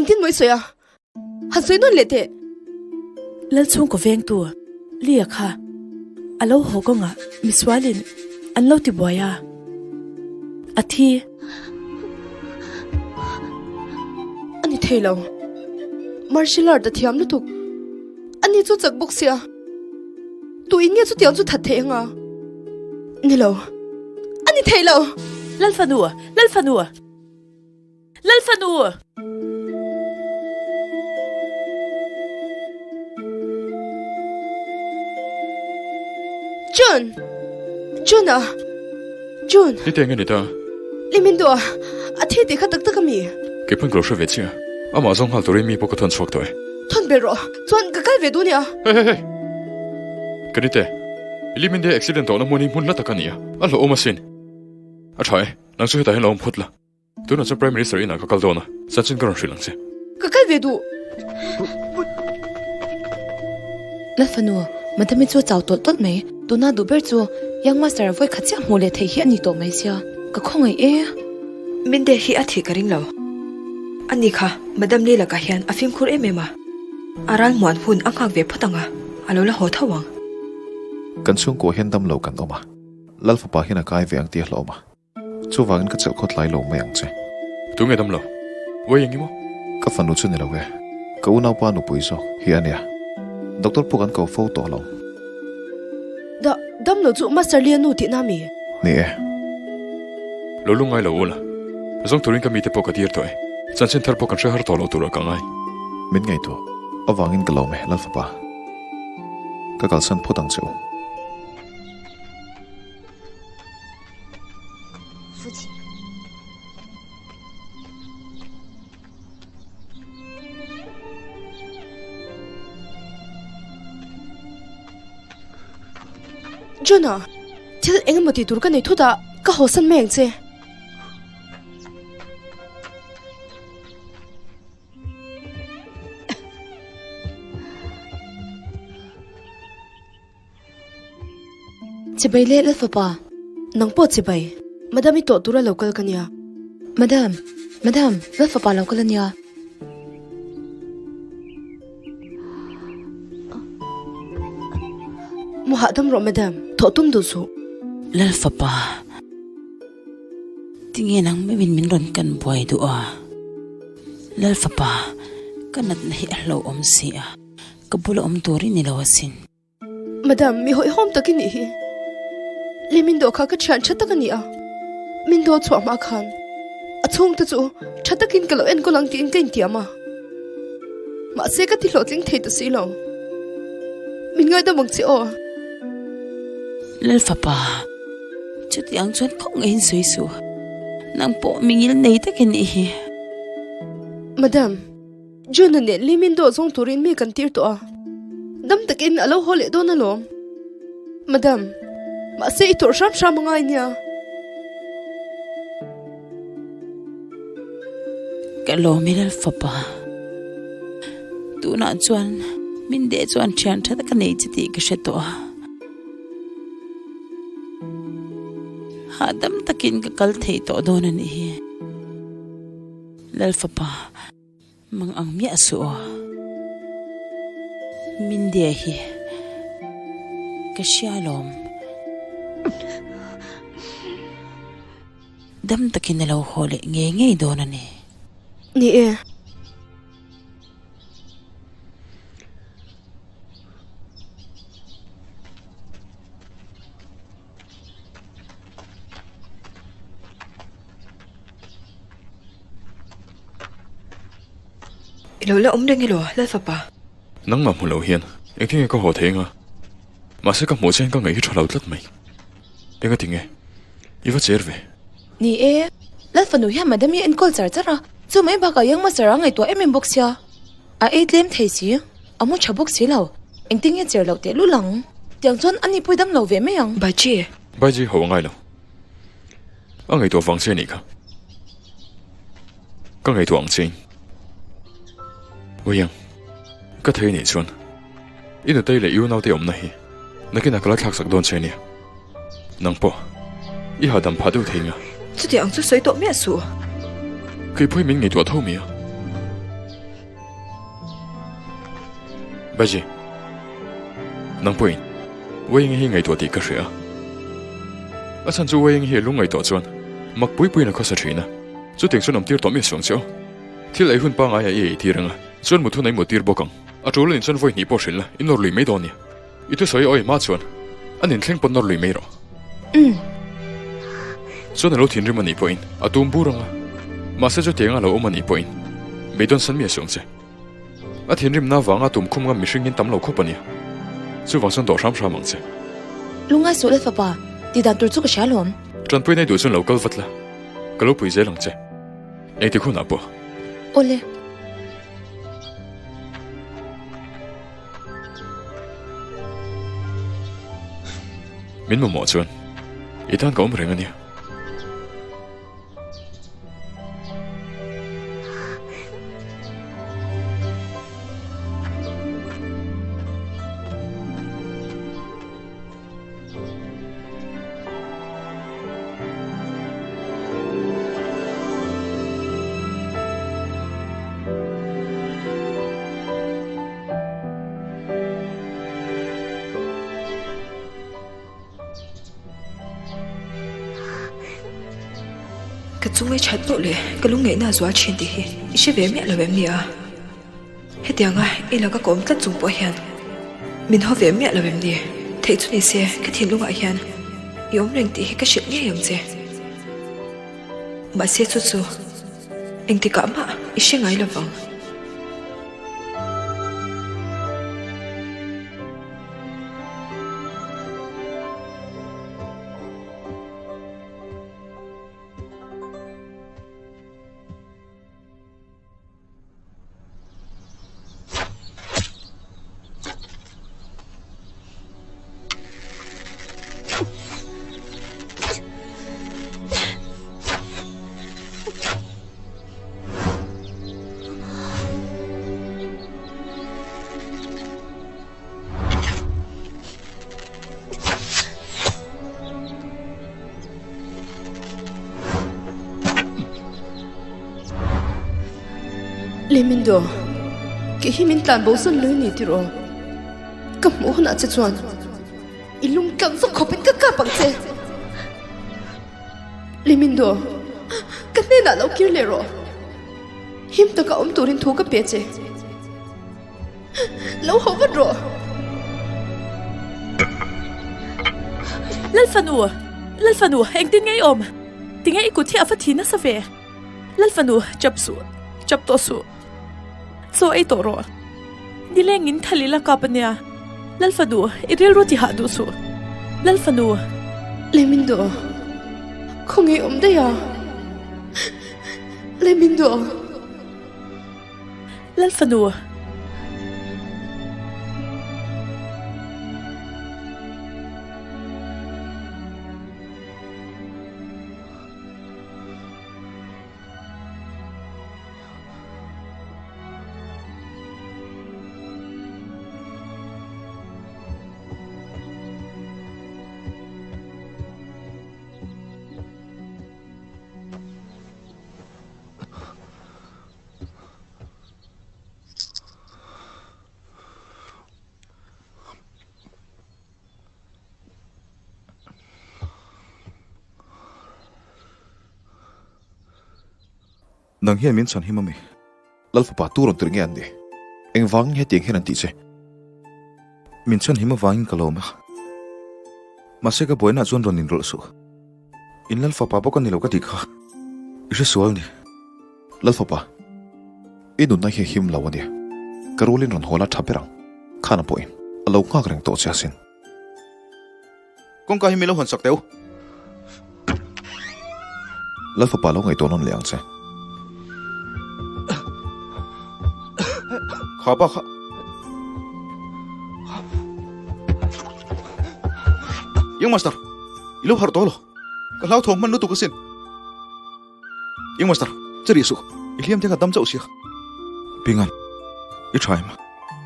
Engtin maw i sawi a? Han sawi nawn leh teh. Lalchhungkaw vengtu Lia kha a lo haw kawngah misualin an lo ti buai a, a thi. A ni thei lo. Martial art a thiam lutuk. Ani chu chak bawk sia. Tu in nge chutiang chu that thei anga? Ni lo. A ni thei lo. Lalfanu! Lalfanu! Lalfanu! Jun! Jun a! Jun! Ni te nge ni ta? Li min duh a, a thi tih kha tak tak a mi? Kei pawn ka lo hre ve chiah a, amah zawng nghal turin mi pawh ka thawn chhuak tawh e. Thawn bel rawh, chuan ka kal ve duh nia. Hey hey hey! Ka ni te, Li min de accident tawhna hmun hi hmun hla tak a ni a, a hlauhawm asin. A tha e, nang chu hetah hian lo awm phawt la. Tunah chuan Prime Minister inah ka kal dawn a, chanchin ka rawn hrilh ang che. Ka kal ve duh. Lalfanu, Madam-i chu a chau tawlh tawlh mai. Tuna duh ber chu Young Master vawi khat chiah hmuh leh theih hi a ni tawh mai sia. Ka khawngaih e. Minte hi a thih ka ring lo. Ani kha Madam Lee lakah hian a fimkhur em em a. A ral hmuan hun a nghak ve phawt ang a, a lo la haw tho ang. Kan chhungkua hian damlo kan awm a, Lalfapa hian a kai ve ang tih a hlawm a. Chuvangin ka chelh khawt lai lo mai ang che. Tunge dam lo? Uai eng emaw? Ka fanu chu ni lo e. Ka unaupa nupui zawk hi a nia. Doctor pawh kan ko fo tawh lo. Da, dam lo chu Master Lee a nu tihna mi? Ni e. Lo lungngai lo ula. Zawng turin ka mite pawh ka tir tawh e. Chanchin thar pawh kan hre har tawh lo turah ka ngai. Min ngaihtuah avangin ka lawm e, Lalfapa. Ka kalsan phawt ang che u. Jonah, thil eng emaw tih tur ka nei thut a, ka hawsan mai ang che. Chibai leh Lalfapa, nang pawh chibai. Madam i tawh tura lo kal ka nia. Madam, Madam, Lalfapa lo kal a nia. Mu hahdam rawh Madam, thawh tum duh suh. Lalfapa, tinge nang meuhin min rawn kan buai duh a? Lalfapa, ka natna hi a hlauhawm si a. Ka bula awm tur i ni lo asin. Madam, mi hawihhawm tak i nih hi. Le min dawh kha ka thian tha tak a ni a. Min daw chhuah hma khan a chhungte chu tha takin ka lo enkawl ang tiin ka intiam a. Mahse ka ti hlawhtling thei ta si lo. Min ngaidam ang che aw. Lalfapa, chutiang chuan khaw ngeiin sawi suh. Nang pawh mingil nei tak i nih hi. Madam. June-a nen Limin dawh zawng turin mi kan tir tawh a, dam takin a lo haw leh dawn alawm. Madam, mahse i tawrh hram hram a ngai nia. Ka lawm i Lalfapa. Tunah chuan min deh chuan thian tha tak a nei che tih ka hre tawh a. Hahdam takin ka kal thei tawh dawn a nih hi. Lalfapa, mang ang miah suh aw. Min de hi ka hria alawm. Dam takin a lo haw leh ngei ngei dawn a ni. Ni e. I lo la awm reng elaw, Lalfapa? Nangmah hmu lo hian engtin nge ka haw thei anga? Mahse ka hmuh che hian ka ngaih hi tha lo tlat mai. Engati nge? I va cher ve. Ni e, Lalfanu hian Madam hi a enkawl char char a, chu mai bakah Young Master a ngaihtuah em em bawk sia. A ei tlem thei si, a mu tha bawk si lo. Engtin nge cher loh teh lul ang? Tiang chuan ani pawh i dam lo ve mai ang. Baiji! Baiji ho a ngai lo. A ngaihtuah vang che a nih kha. Ka ngaihtuah ang che in. Uiang, ka thei anih chuan i nutei leh i unaute awmna hi nakinah ka la thlaksak dawn che ania. Nang pawh i hahdam phah deuh thei nga. Chutiang chu sawi tawh miah suh. Keipawhin min ngaihtuah tho mai a. Baji, nang pawhin Wayne hi ngaihtuah tih ka hria a. A chhan chu Wayne hi a lung ngaihtuah chuan mak pui puiin a khawsa thin a. Chutiang chuan awmtir tawh miah suang che aw. Thil ei hun pangngai ah i ei tir ang a, chuan mut hun a i mut tir bawk ang. A tul anih chuan vawi hnih pawh hrilh la, i nawr lui mai dawn nia. I thusawi awi hma chuan an inthleng pawn nawr lui mai rawh. Umm. Chuan a lo thinrim anih pawhin a tum bur ang a, mahse chutiang a lo awm anih pawhin beidawn san miah suh ang che. A thinrimna avanga tum khum ngam mihring hian tam lo khawp a nia. Chuvang chuan dawh hram hram ang che. Lungngai suh le fapa, ti dan tur chu ka hria lawm. Tanpui nei duh chuan lo kal vat la, ka lo pui zel ang che. Engtik hunah pawh. Awle. Min mamawh chuan i tan ka awm reng a nia. Ka chung i that poh leh ka lungngaihna a zual thin tih hi i hre ve miah lo em ni a? Hetianga i laka ka awm tlat chung pawh hian min haw ve miah lo em ni? Theih chu ni se ka thinlungah hian i awm reng tih hi ka hrilh ngei ang che. Mahse chu chu engtikah mah i hre ngai lo vang. Lemindo, kei hi min tlan bo zan lui ni tiraw? Ka hmuh hunah che chuan i lung tlang vak khawpin ka kap ang che. Lemindo, ka hnenah lo kir leh rawh. Him taka awm turin thu ka pe che. Lo haw vat rawh. Lalfanu! Lalfanu, engtin nge i awm? Tinge i kut hi a va thi nasa ve? Lalfanu, chap suh, chap tawh suh. Chaw ei tawh rawh. Nilengin thal ila kap ania. Lalfanu, i rilru ti hah duh suh. Lalfanu! Lemindo, khawnge i awm daih a? Lemindo! Lalfanu! Nang hian min chhan him a mi? Lal fapa tu rawn tirh nge an ni? Engvangin hetiang hian an tih che? Min chhan him avangin ka lawm a. Mahse ka buainaah chuan rawn inrawlh suh. In Lal fapa bawk a ni lo ka tih kha. I hre sual ni. Lal fapa, i nunna hi a him lo a nia. Ka rualin rawn haw la tha ber ang. Khana pawhin a lo nghak reng tawh che asin. Kawngka hi min lo hawn sak teh u. Lal fapa lo ngaihtuah nawn leh ang che. Kha pa kha. Young master, i lo harh tawh lo. Ka hlauthawng hman lutuk asin. Young master, che rih suh. I hliam te kha dam chauh sia. Pingan, i tha em?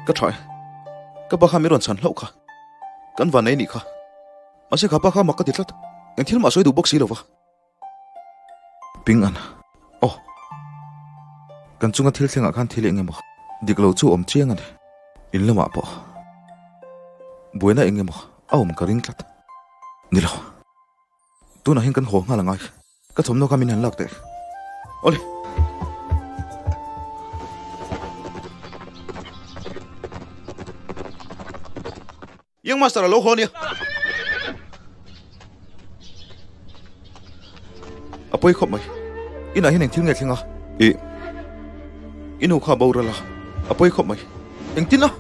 Ka tha e. Ka pa kha min rawn chhan hlauh kha. Kan van nei nih kha. Mahse kha pa kha mak ka ti tlat. Eng thil mah sawi duh bawk si lo va. Pingan, aw. Kan chunga thil thlengah khan thil eng emaw dik lo chu awm chiang a ni. In lamah pawh buaina eng emaw a awm ka ring tlat. Ni lo. Tunah hian kan haw nghal angai. Ka thawmhnaw kha min han lak teh. Awle. Young Master a lo haw ania. A pawi khawp mai. Inah hian engthil nge thleng a? Ih. I nu kha a boral a. A pawi khawp mai. Engtin a?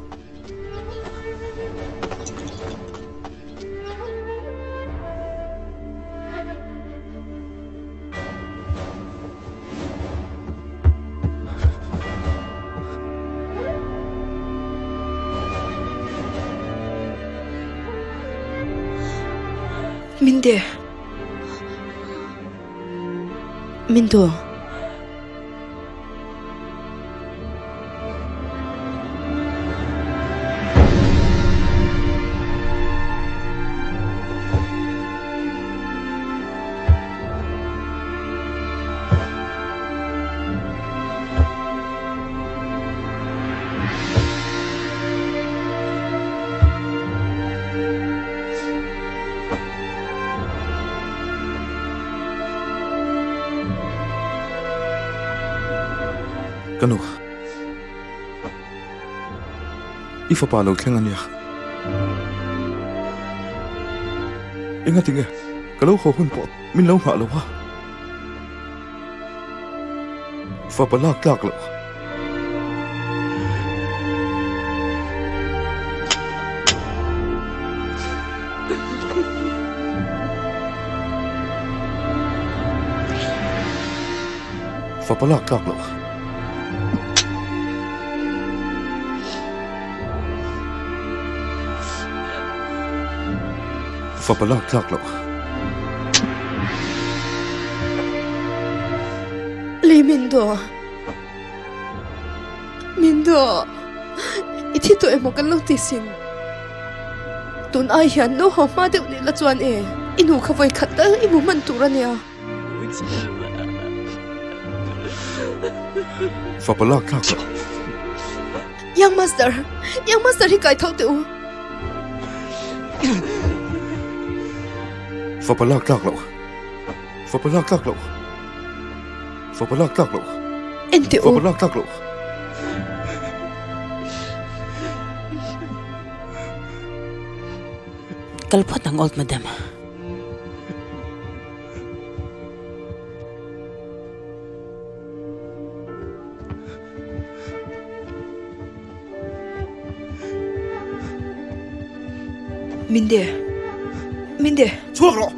Minde. Mindo. Ka nu, i fapa lo thleng a nia. Engati nge ka lo haw hun pawh min lo nghah lo a? Fapa lak tlak loh. Fapa lak tlak loh. Fapa lak tlak loh. Lei min do. Min do. I thi tawh emaw kan lo ti sin. Tun ai hian lo haw hma deuh leh la chuan e. I nu kha vawi khat tal i hmu hman tur a nia. Fapa lak tlak loh. Young Master, Young Master hi kai tho teh u. Fapa lak tlak loh. Fapa lak tlak loh. Fapa lak tlak loh. En teh u. Fapa lak tlak loh. Kal phawt ang old madam. Minde. Minde. Chhuak rawh!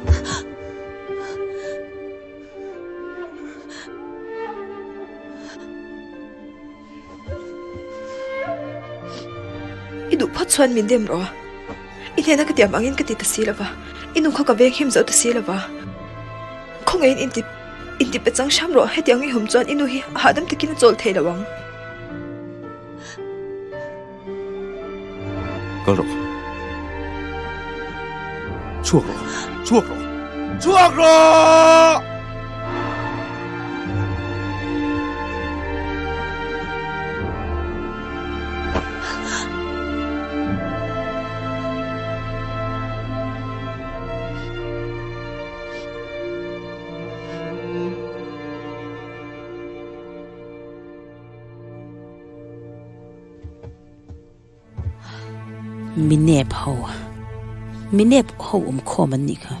I duh phawt chuan min dem rawh a. I hnena ka tiam angin ka ti ta si lova, i nu kha ka veng him zo ta si lova. Khawngaihin inti inti pe chang hram rawh, hetiang i hum chuan i nu hi a hahdam takin a chawl thei lo ang. Kal rawh. Chhuak rawh. Chhuak rawh. Chhuak rawh! Mi nep ho, mi nep ho awm khawm an nih kha.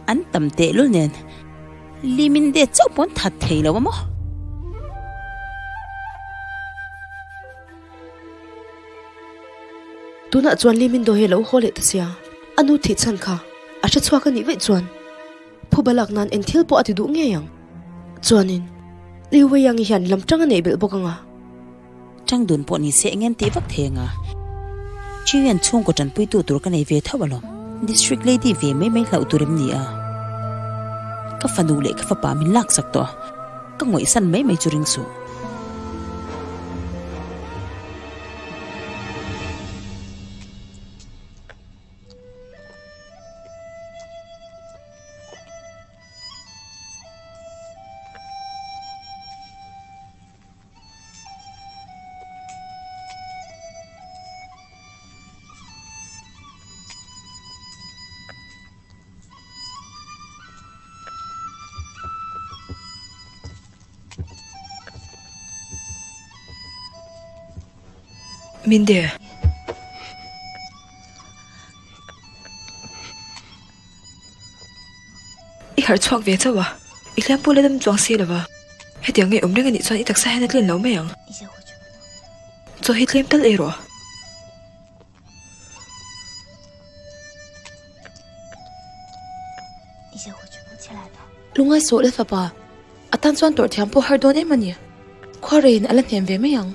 An tam tehlul nen Limin det chauh pawh an that thei lo a maw? Tunah chuan Limin daw hi a lo haw leh ta sia, a nu thih chhan kha a hre chhuak a nih vaih chuan phuba lak nan eng thil pawh a ti duh ngei ang. Chuanin Liu Weiang-i hian lam tang a neih belh bawk ang a. Tang dun pawh ni se engem tih vak thei anga Chiuian chhungkaw tanpuitu tur ka nei ve tho alawm. District lady ve mai mai hlauh tur em ni a? Ka fanu leh ka fapa min laksak tawh a, ka ngawihsan mai mai chu ring suh. Minde. I harh chhuak ve chauh a, i hliam pawh la dam chuang si lo va. Hetiang ngei awm reng a nih chuan i taksa hian a tlin lo mai ang. Chaw hi tlem tal ei rawh. Lungai sawh la fapa, a tan chuan tawrh thiam pawh har dawn em a ni. Khuareiin a la hnem ve mai ang.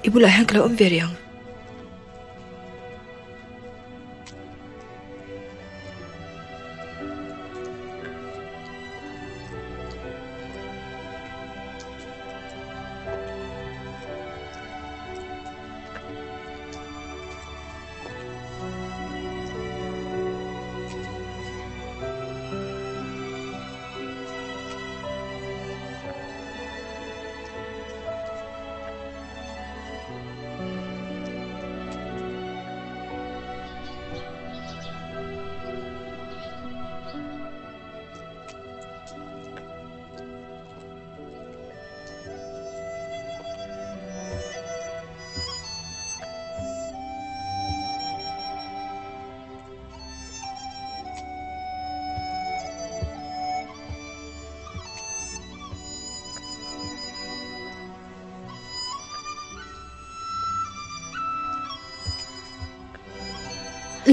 I bulah hian ka lo awm ve rih ang.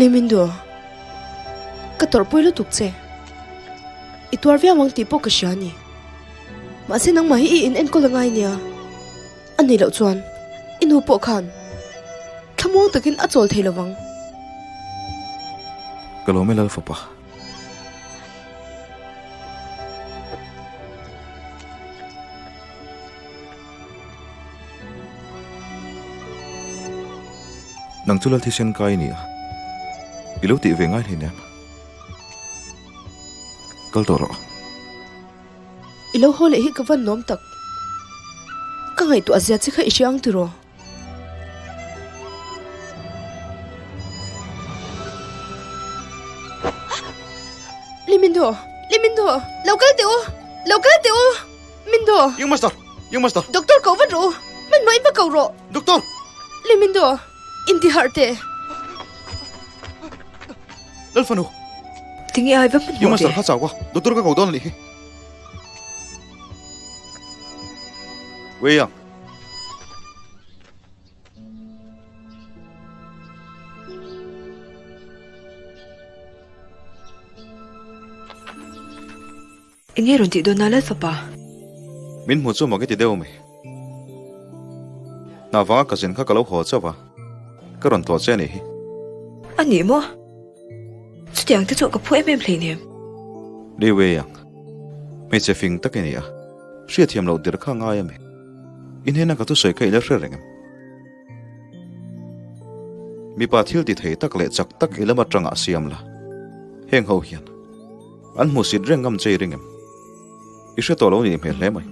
Limindu, ka tawrhpui lutuk che. I tuar viau ang tih pawh ka hria a ni. Mahse nangmah hi i in enkawl a ngai nia. A nih loh chuan i nu pawh khan thlamuang takin a chawl thei lovang. Ka lawm e Lalfapa. Nang chu Lal thisen kai i ni a, i lo tih ve ngai hleinem. Kal tawh rawh. I lo haw leh hi ka van nuam tak. Ka ngaihtuah zia che kha i hria ang tiraw? Limindo! Limindo! Lo kal teh u! Lo kal teh u! Mindo! Young Master! Young Master! Doctor ko vat rawh u! Hmanhmawh in va ko rawh! Doctor! Limindo! Intiharh teh! Lalfanu! Tinge ai va hmanhmawh ve? Young Master kha chau a, doctor ka ko dawn a nih hi. Wei ang. Enge rawn tih dawn a Lalfapa? Min hmu chu mak i ti deuh mai. Hna vanga ka zin kha ka lo haw chauh a, ka rawn tlawh che a nih hi. A nih maw? Chutiang te chu ka phu em em hleinem. Li Wei ang, hmeichhe fing tak i ni a, hriatthiam loh der kha ngai a mi. I hnena ka thusawi kha i la hre reng em? Mipa thil ti thei tak leh chak tak i lam atangah siam la, heng ho hian an hmuhsit reng ngam che i ring em? I hre tawh lo nih hmel hle mai.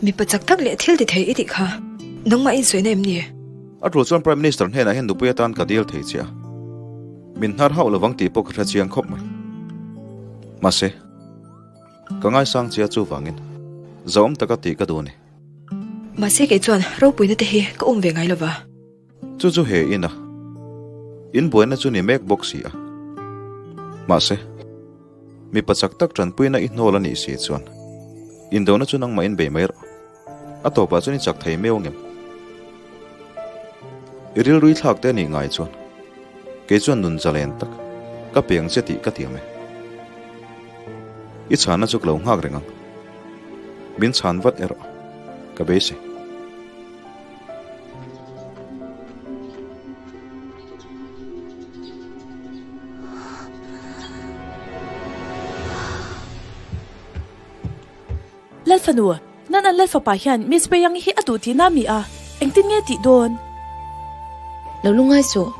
Mipa chak tak leh thil ti thei i tih kha nangmah insawi na em ni? A tul chuan Prime Minister hnenah hian nupui atan ka dil thei che a, min hnar hauh lovang tih pawh ka hre chiang khawp mai. Mahse, ka ngaisang che a chuvangin zauhawm taka tih ka duh a ni. Mahse kei chuan ropuina te hi ka um ve ngai lova. Chu chu he in a in buaina chu ni mek bawk si a. Mahse, mipa chak tak tanpuina i hnawl a nih si chuan indona chu nangmah in bei mai rawh. A tawpah chuan i chak thei meu ngem. I rilrui thlak te a nih ngai chuan kei chuan nun zalen tak ka peng che tih ka tiam e. I chhanna chu ka lo nghak reng ang. Min chhan vat erawh ka beisei. Lalfanu, Nan an Lalfapa hian Miss Wei-Yang hi a duh tihna mi a, engtin nge tih dawn? Lo lungai suh.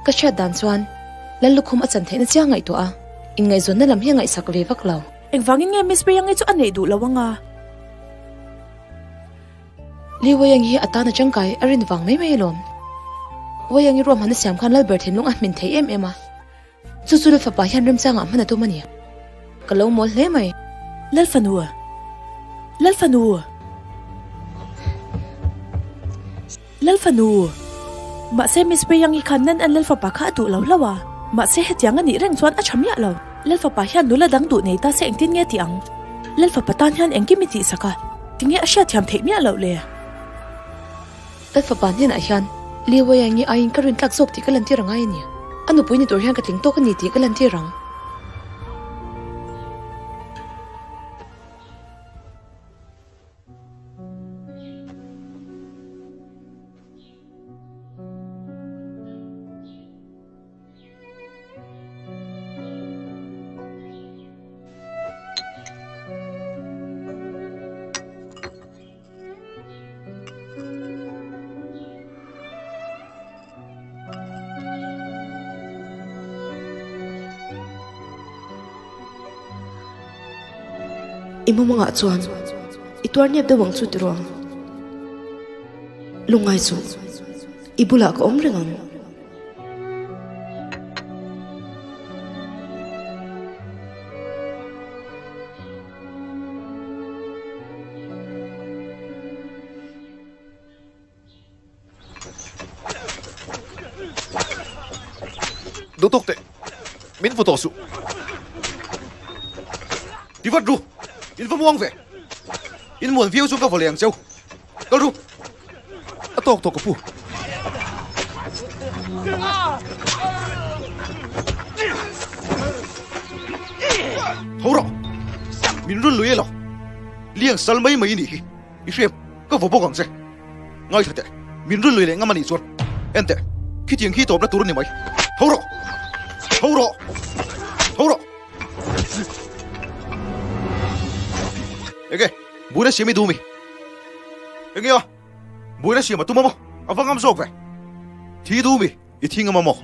Ka hriat dan chuan Lal lukhum a chan theihna chiang ngaihtuah a, inngaihzawnna lam hi a ngaihsak ve vak lo. Engvangin nge Miss Wei-Yang-i chu a neih duh lo anga? Li Wei-Yang hi a tan a tangkai a rin vang mai mai alawm. Wei-Yang-i ruahmanna siam khan Lalber thinlung a hmin thei em em a. Chu chu Lalfapa hian remchangah hman a tum a ni. Ka lo mawl hle mai. Lalfanu! Lalfanu! Lalfanu! Mahse Miss Wei-Yang-i khan Nan an Lalfapa kha a duh lo hlauh a. Mahse hetiang a nih reng chuan a tha miah lo. Lalfapa hian nula dang duh nei ta se engtin nge tih ang? Lalfapa tan hian engkim i tihsak a, tinge a hriatthiam theih miah loh le? Lalfapa hnenah hian Li Wei-Yang-i aiin ka rintlak zawk tih ka lantir a ngai a ni. A nupui ni tur hian ka tling tawk a ni tih ka lantir ang. I mumangah chuan i tuar nep deuh ang chu tiraw? Lungngai suh, i bulah ka awm reng ang. Duh tawk teh, min vaw tawh suh. Ti vat ru, in va muang ve. In muan viau chuan ka vaw leh ang cheu. Kal ru. A tawk tawh ka pu. Tho rawh. Min run lui elaw. Liang sal mai mai i nih hi. I hriam, ka vaw bawk ang che. Ngaithla teh, min run lui leh ngam a nih chuan. En teh, khitiang khi tawpna tur a ni mai. Tho rawh. Tho rawh. Tho rawh. Enge, buaina siam i duh mi? Enge a? Buaina siam a tum a maw? A va ngam zawk ve. Thi duh mi? I thi ngam a maw?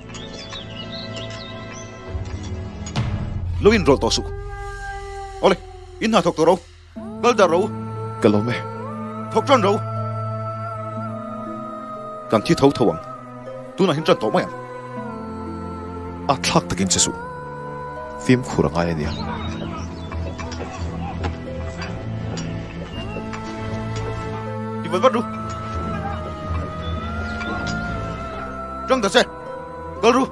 Lo inrawlh tawh suh. Awle, in hna thawk tawh ro. Kal dar ro. Ka lawm e. Thawk tan ro. Kan thi tho tho ang. Tunah hian tan tawh mai ang. A thlak takin che suh. Fimkhur a ngai a nia. Ti vat vat ru. Tang ta che. Kal ru.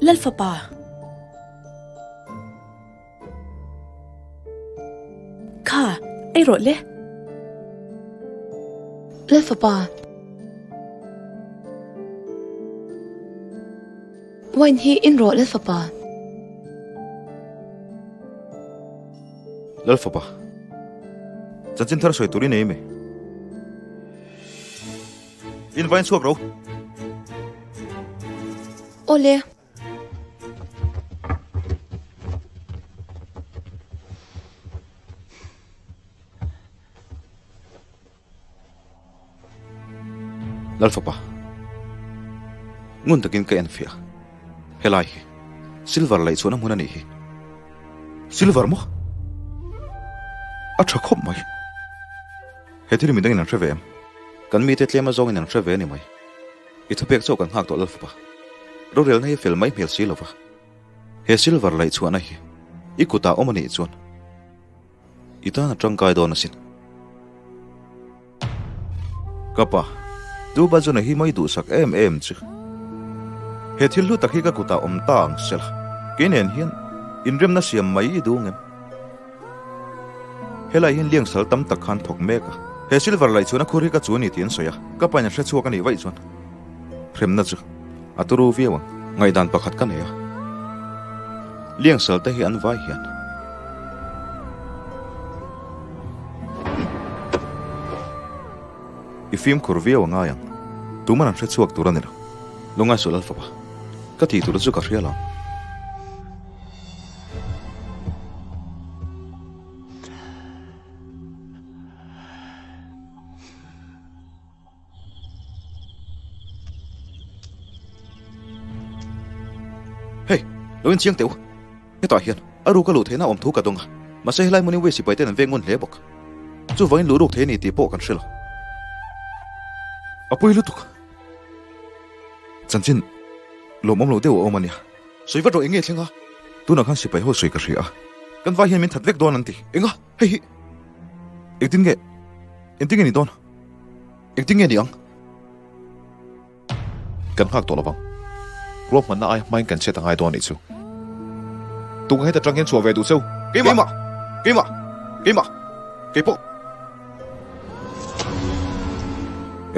Lalfapa. Kha, ei rawh le. Lalfapa. Wine hi in rawh Lalfapa. Lalfapa. Chanchin thar sawi tur i nei em? In vain chhuak ro. Awle. Lalfapa, ngun takin ka en fiah. Helai hi silver laih chhuahna hmun a nih hi. Silver maw? A tha khawp mai. He thil midangin an hre ve em? Kan mite tlem azawngin an hre ve a ni mai. I thupek chauh kan nghak tawh Lalfapa. Rorelna hi fel mai hmel si lova. He silver laih chhuahna hi i kutah awm a nih chuan i tan a tangkai dawn asin. Ka pa, Duba chuan a hi mai duhsak em em chu. He thil hlu tak hi ka kutah awm ta ang sela, kei nen hian inremna siam mai i duh ngem? Helai hian liang sal tam tak khan thawk mek a, he silver laih chuan a khur hi ka chu a ni tih an sawi a, ka pain a hre chhuak a nih vaih chuan hremna chu a turu viau ang. Ngaihdan pakhat ka nei a, liang sal te hi an vai hian. I fimkhur viau a ngai ang, tuman an hre chhuak tur a ni lo. Lungngai suh Lalfapa, ka tih tur chu ka hria lo. Hei, lo inchiang teh u. Hetah hian a ruk a luh theihna awm thu ka dawng a, mahse helai hmunin Wei sipai ten an veng ngun hle bawk. Chuvangin luh ruk thei a ni tih pawh kan hre lo. A pawi lutuk. Chanchin lawmawm lo deuh a awm a nia. Sawi vat rawh eng nge thleng a? Tunah khan sipai ho sawi ka hria a. Kan vai hian min that vek dawn an ti. Enga? Hei hi engtin nge engtin nge ni dawn? Engtin nge ni ang? Kan nghak tawh lovang. Ruahmanna aia hmain kan chhiat a ngai dawn anih chu. Tunge heta tang hian chhuah ve duh cheu? Keimah! Keimah! Keimah! Keipawh!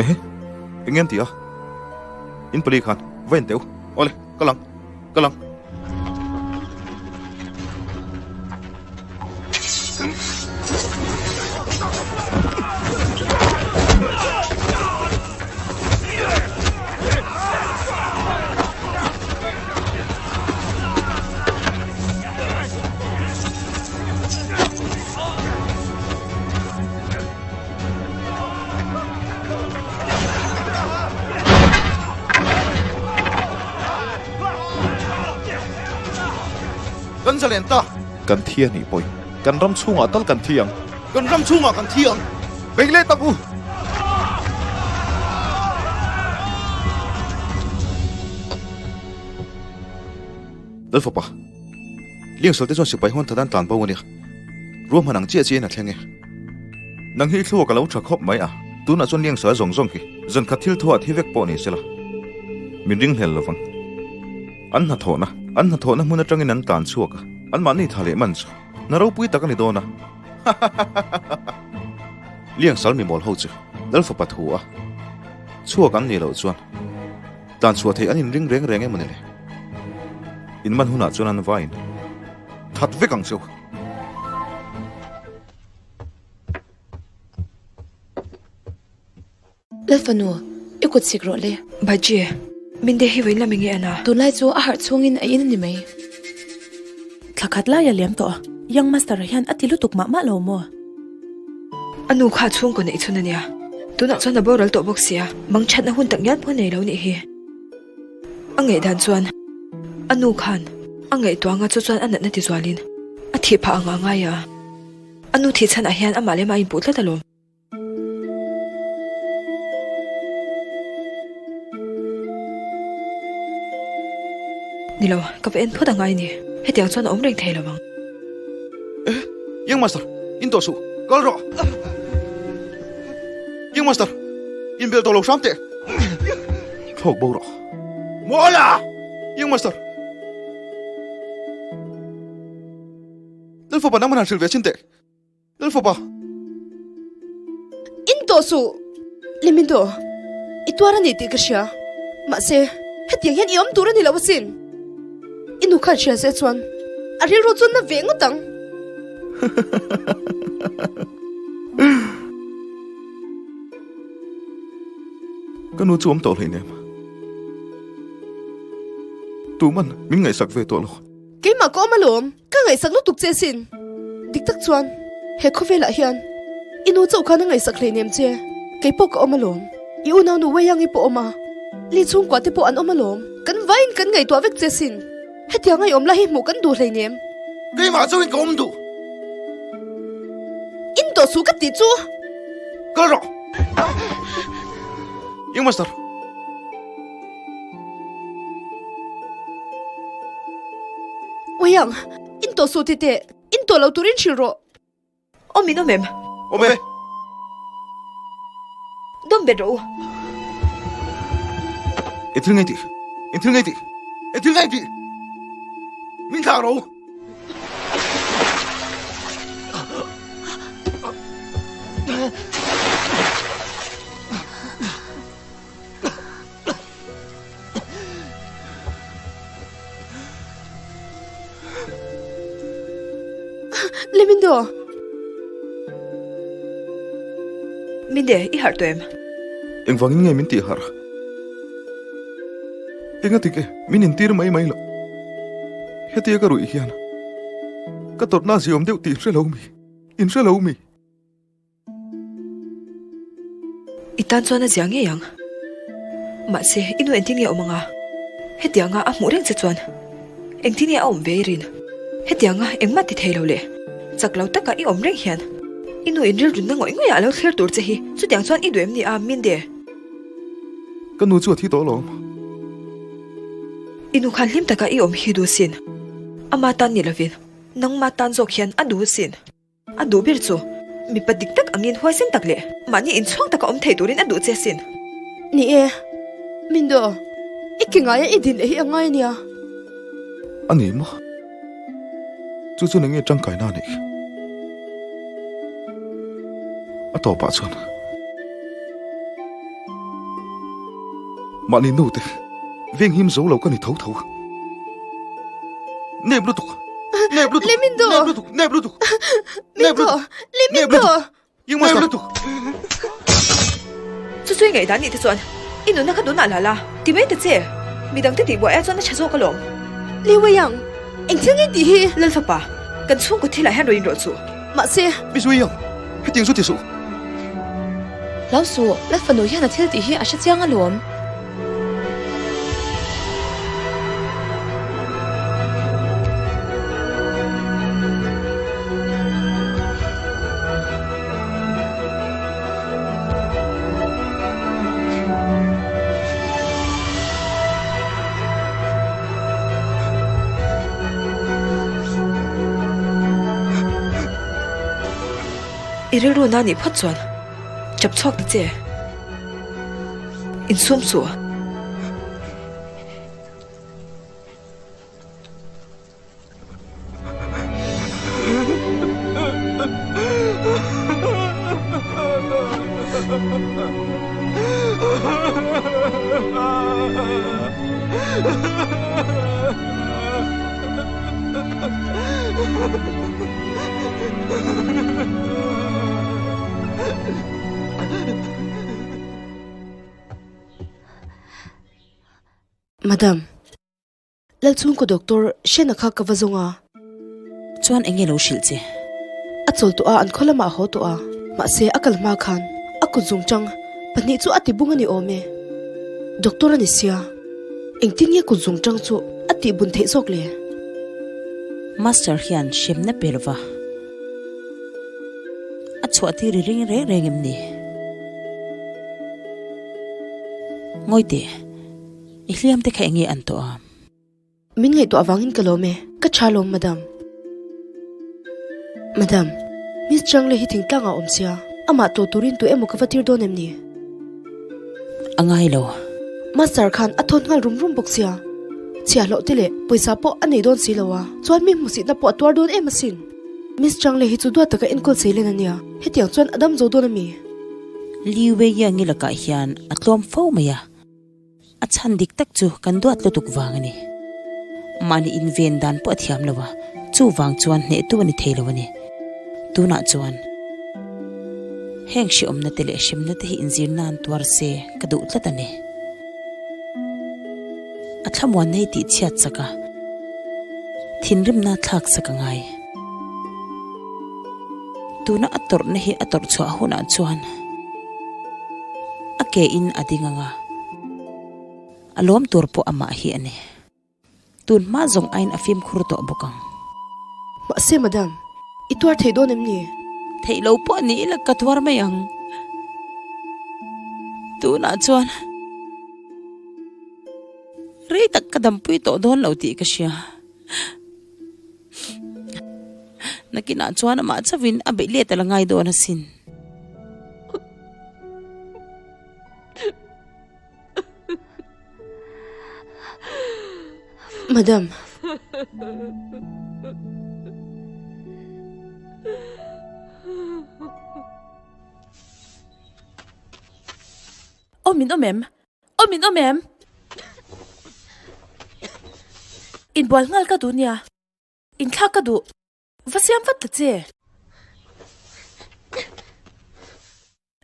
Ehe! Eng nge an ti a? In pali khan va in teu. Awle, ka lang. Ka lang. Kan zalen ta. Kan thi a nih pawhin kan ram chhungah tal kan thi ang. Kan ram chhungah kan thi ang. Bei leh tak u. Lalfapa, Liangsal te chuan sipai huan that an tlan bo a nia. Ruahman ang chiah chiahin a thleng e. Nang hi i thluak a lo tha khawp mai a, tunah chuan Liangsal zawng zawng hi zankhat thil thuah thi vek pawh ni sela min ringhlel lovang. An hnathawhna, an hnathawhna hmun atangin an tlan chhuak a, anmahni tha leh man chu hna ropui tak a ni dawn a. Liangsal mimawl ho chu Lalfapa thu a chhuak an nih loh chuan tlan chhuah theih an inring reng reng emaw ni le? In man hunah chuan an vain that vek ang cheu. Lalfanu, i kut sik rawh le. Baji, min de hi vawiin lam enge a na? Tunlai chu a harh chhungin a in a ni mai. Thla khat lai a liam tawh a, Young Master-a hian a ti lutuk mah mah lo maw? A nu kha chhungkaw neih chhun a nia. Tunah chuan a boral tawh bawk sia, mang thatna hun tak ngial pawh nei lo nih hi. A ngaihdan chuan a nu khan a ngaihtuah anga chu chuan a natna ti zualin a thih phah ang a ngai a. A nu thih chhanah hian amah leh amah a inpuh tlat alawm. Ni lo, ka va en phawt angai ni. Hetiang chuan a awm reng thei lo ang. Eh, Young Master, in tawh suh. Kal rawh. Young Master, in bel tawh lo hram teh. Thlawk bo rawh. Mawla! Young Master. Lalfapa nangman han hrilh ve chin teh. Lalfapa! In tawh suh! Limindo, i tuar a ni tih ka hria. Mahse, hetiang hian i awm tur a ni lo asin. I nu khan hria se chuan a rilru chu na ve ngawt ang. Ka nu chu awm tawh hleinem. Tuman min ngaihsak ve tawh lo. Keimah ka awm alawm, ka ngaihsak lutuk che asin. Dik tak chuan he khawvelah hian i nu chauh khan a ngaihsak hleinem che, kei pawh ka awm alawm. I unau nu Weiang i pawh awm a, Li chhungkua te pawh an awm alawm. Kan vaiin kan ngaihtuah vek che asin. Hetiang a i awm lai hi hmuh kan duh hleinem. Keimah chauhin ka awm duh. In tawh suh ka tih chu. Kal rawh. Young Master. Uiang, in tawh suh ti teh, in tawh lo turin hrilh rawh. Awm in awm em? Awm e. Dawm bet rawh u. Eng thil ngei tih? Eng thil ngei tih? Eng thil ngei tih? Min thlah rawh u. Lemindo! Minde, i harh tawh em? Engvangin nge min tih harh? Enga tik e, min intir mai mai loh. Hetia ka ruih hian ka tawrhna a ziawm deuh tih hre lo mi, inhre lo mi. I tan chuan a zia ngei ang. Mahse, i nu engtin nge a awm anga? Hetianga a hmuh reng che chuan engtin nge a awm ve i rin? Hetianga engmah ti thei lo leh chak lo taka i awm reng hian i nu in rilrunna ngawih ngawih ah a lo thlir tur che hi chutiang chuan i duh em ni a, Minde? Ka nu chu a thi tawh alawm. I nu khan hlim taka i awm hi duh sin. Ama tan ni lovin nangma tan zawk hian a duh sin. A duh ber chu mipa dik tak angin huaisen tak leh mahni inchhuang taka awm thei turin a duh che sin. Ni e, Mindo, i ke ngaia i din leh hi a ngai a nia. A ni maw? Chu chuan eng nge tangkaina a neih? A tawpah chuan mahni nute venghim zo lo ka ni tho tho. Nep lutuk! Nep lutuk! Lemindo! Nep lutuk! Nep lutuk! Nep Mindo! lutuk! Nep Lemindo! lutuk! Yung master! Nep lutuk! Chu chu i ngaihdan nih te chuan i nunna kha tunah la la, ti mai ta che. Midang te tihbuai ah chuan a tha zawk alawm. Li Weiyang, eng thil nge tih hi? Lal fapa, kan chhungkaw thilah hian rawn inrawlh chu. Mahse. Miss Weiyang, hetiang chu ti suh. Hlau suh, Lal fanu hian a thil tih hi a hre chiang alawm. I rilru na nih phawt chuan chap chhuak ta che. Insum suh. Madam, Lalchhungkaw doctor Shena kha ka va zawng a. Chuan eng nge lo hrilh che? A chawl tawh a, an khaw lamah a haw tawh a. Mahse, a kal hma khan a kut zungchang pahnih chu a tibung a ni awm e. Doctor a ni sia, engtin nge kut zungchang chu a tihbun theih zawk le? Master hian hremna pe lova a chhuah tir i ring reng reng em ni? Ngawi teh. I hliam te kha eng nge an tawh a? Min ngaihtuah avangin ka lawm e, ka tha lawm madam. Madam, Miss Changle hi thingtlang ah awm sia, amah tlawh turin tu emaw ka va tir dawn em ni? A ngai lo. Master khan a thawn nghal rum rum bawk sia, chhiahhlawh te leh pawisa pawh a nei dawn si lo a, chuan mi hmuhsitna pawh a tuar dawn em asin. Miss Changle hi chu duat taka enkawl seilen a nia, hetiang chuan a dam zo dawn a mi? Liu Weiyang-i lakah hian a tlawm fo mai a. A chhan dik tak chu kan duat lutuk vang a ni. Mahni inven dan pawh a thiam lo a, chuvang chuan hnehtu a ni thei lo a ni. Tunah chuan heng hrehawmna te leh hremna te hi inzir nan tuar se ka duh tlat a ni. A thlamuanna hi tihchhiat chak a, thinrimna thlak sak a ngai. Tuna a tawrhna hi a tawrh chhuah hunah chuan a ke in a ding ang a, a lawm tur pawh amah hi a ni. Tun hma zawng aiin a fimkhur tawh bawk ang. Mahse madam, i tuar thei dawn em ni? Theih lo pawh ni ila ka tuar mai ang. Tunah chuan rei tak ka dampui tawh dawn lo tih ka hria. Nakinah chuan amah chauhin a beih let a la ngai dawn asin. Madam. Aw min awm em? Aw min awm em? Inbual nghal ka duh nia. Inthlak ka duh. Va siam vat ta che.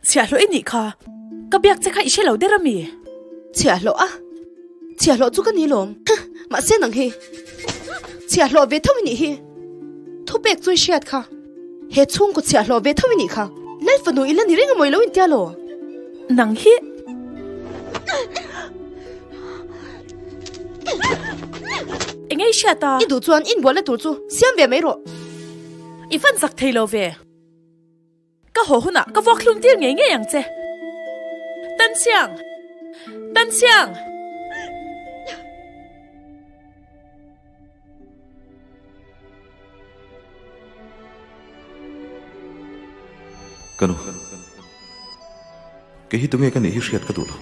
Chhiahhlawh i nih kha. Ka biak che kha i hre lo der ami? Chhiahhlawh a? Chhiahhlawh chu ka ni lawm. Mahse nang hi. Chhiahhlawh ve tho i nih hi. Thupek chu i hriat kha. He chhungkaw chhiahhlawh ve tho i nih kha. Lal fanu i la ni reng amaw i lo intia law? Nang hi. Eng nge i hriat a? I duh chuan inbualna tur chu siam ve mai rawh. I fan zak thei lo ve. Ka haw hunah ka vuak hlum tir ngei ngei ang che. Tan Chiang! Tansiang! Ka nu, kei hi tunge ka nih hi hriat ka duh lo.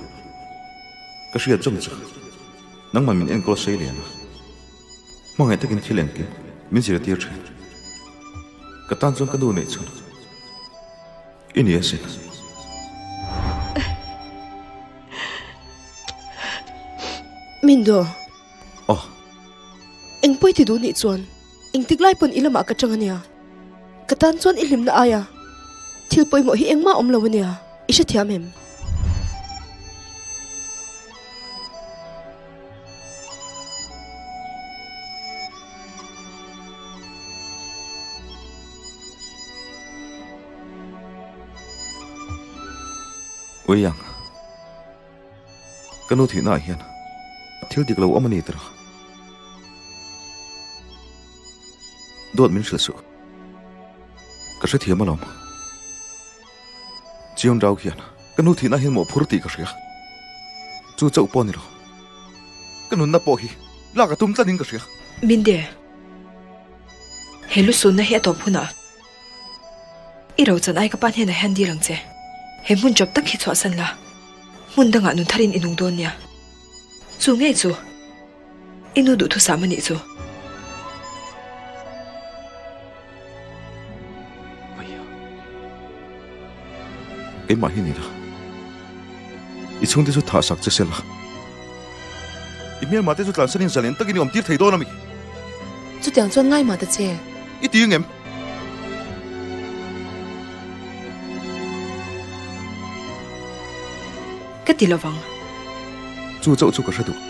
Ka hriat zawng chu nangmah min enkawl sei lian a, hmangaih takin thil engkim min zirtir thin. Ka tan chuan ka nu neih chhun i ni asin. Mindo. Aw. Eng pawi ti duh nih chuan engtik lai pawn i lamah ka tang ania. Ka tan chuan i hlimna aia thil pawimawh hi engmah awm lo ania, i hrethiam em? Ui ang. Ka nu thihna ah hian thil dik lo awm a ni tira. Dawt min hrilh suh. Ka hrethiam alawm. Chiang Rao hian ka nu thihna hian mawhphur tih ka hria. Chu chauh pawh a ni lo. Ka nunna pawh hi lak a tum tlanin ka hria. Minde, he lusunna hi a tawp hunah I rochan ai ka pa hnenah hian dil ang che. He hmun chawp tak hi chhuahsan la, hmun dangah nun tharin i nung dawn nia. Chu ngei chu i nu duhthusam a nih chu. Keimah hi ni la, i chhungte chu thah sak che se la, i hmelmah te chu tlansanin zalen takin i awm tir thei dawn a mi? Chutiang chuan ngaimah ta che. I ti ngem? Ka ti lovang. Chu chauh chu ka hre duh.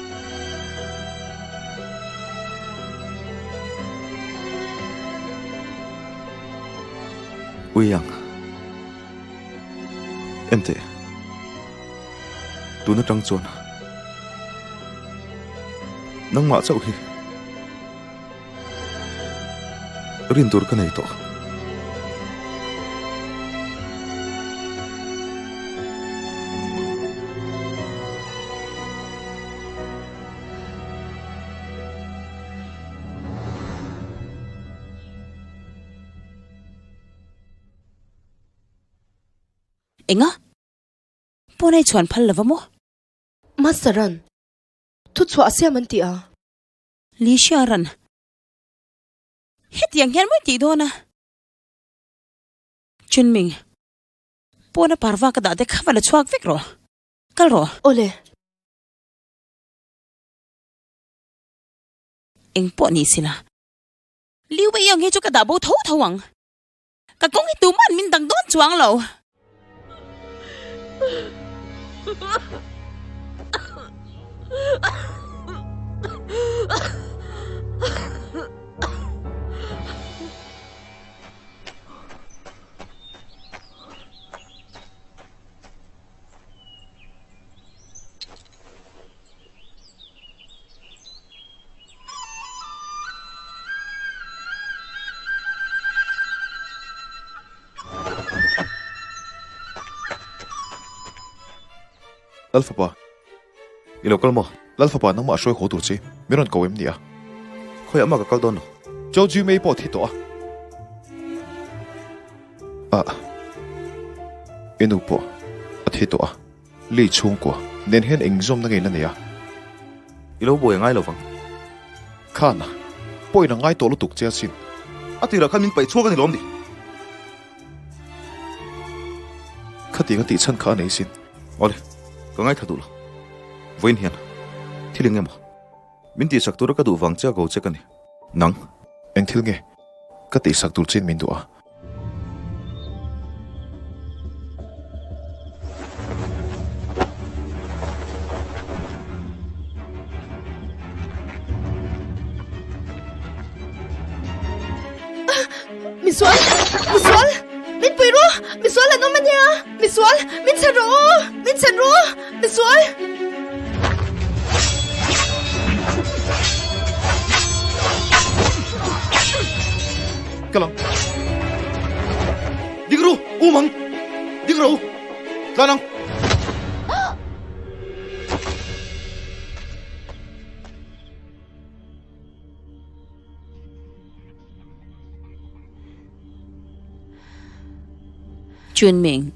Ui ang. Enteh. Tun atang chuan nangmah chauh hi. Rin tur ka nei tawh. Enga? Pawn ei chhuan phal lova maw? Master-a'n thuchhuah a siam an ti a. Li Xiaoran, Hetiang hian mawi tih dawn a? Chunming, Pawna parva ka dah te kha va la chhuak vek rawh. Kal rawh. Awle. Eng pawh ni sila. Liu Wei ang hi chu ka dah bo tho tho ang. Ka kawng hi tuman min dang dawn chuang lo. Lalfapa, i lo kal maw? Lalfapa, nangmah a hruai haw tur che, min rawn ko em ni a? Khawiah mah ka kal dawn lo. Chau Ji Mei pawh a thi tawh a. Ah, i nu pawh a thi tawh a. Lei chhungkua nen hian eng zawmna nge la nei a? I lo buai a ngai lo vang. Khana, pawhin a ngai tawh lutuk che asin. A tirah khan min paih chhuak a ni lawm ni? Khatiang a tih chhan kha a nei sin. Awle, ka ngaithla duh lo. Vawiin hian thil eng emaw min tihsak tura ka duh vang che a ko che ka ni. Nang, eng thil nge ka tihsak tur chin min duh a? Misual! Misual! Min pui ru! Misual an awm ania! Misual! Min chhan rawh aw! Min chhan ru! Misual! Ka lang. Ding ru! U mang! Ding ro! Tlan ang! Chunming.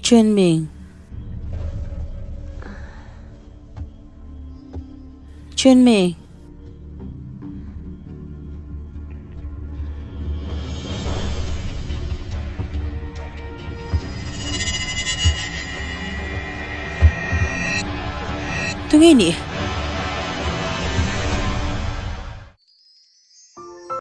Chunming. Chunming. Tunge ni?